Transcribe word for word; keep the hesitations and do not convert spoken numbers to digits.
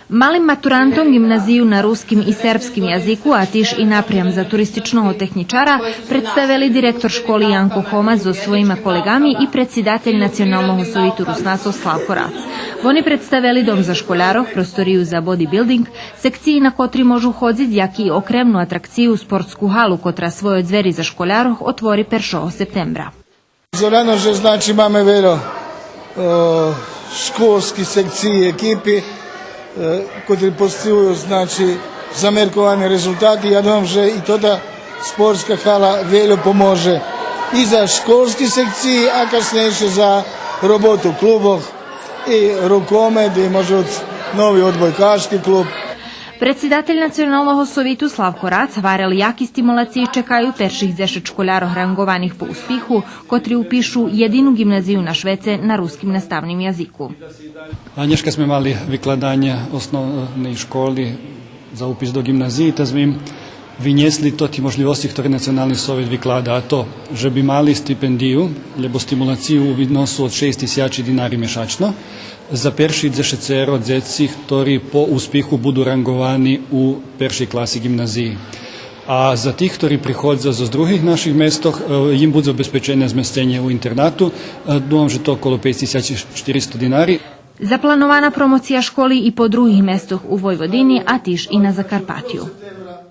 Малим матурантом ґимназию на руским и сербским язику, а тиж и напрям за туристичного технїчара, представели директор школи Янко Хома зоз своїма колеґами и предсидатель Националного совиту Руснацох Славко Рац. Вони представели дом за школярох, просторию за бодибилдинґ, секциї на котри можу ходзиц, як и окремну атракцию, спортску галу, котра свойо дзвери за школярох отвори першого септембра. Зоряно же, значи, маме вельо, е, школски секциї, екипи, е, котри постигую, значи, замерковани резултати. Я думам же и тота спортска гала вельо поможе и за школски секциї, а каснейше за роботу клубох и рукомет и, може, нови одбойкашки клуб. Предсидатель Националного совиту Славко Рац гварел яки стимулациї чекаю перших дзешец школярох ранґованих по успиху, котри упишу єдину ґимназию на швеце на руским наставним язику. А нєшка зме мали викладанє основней школи за упис до ґимназиї, та зме им винєсли тоти можлївосци хтори Национални совит виклада, а то же би мали стипендию, лєбо стимулацию у визносу од шейсц тисячи динари мешачно, за перши дзешецеро дзеци хтори по успиху буду ранґовани у першей класи ґимназиї. А за тих хтори приходза зоз других наших местох, е, им будзе обезпечене змесценє у интернату, е, думам же то около пейц тисячи штиристо динари. Запланована промоция школи и по других местох у Войводини, а тиж и на Закарпатю.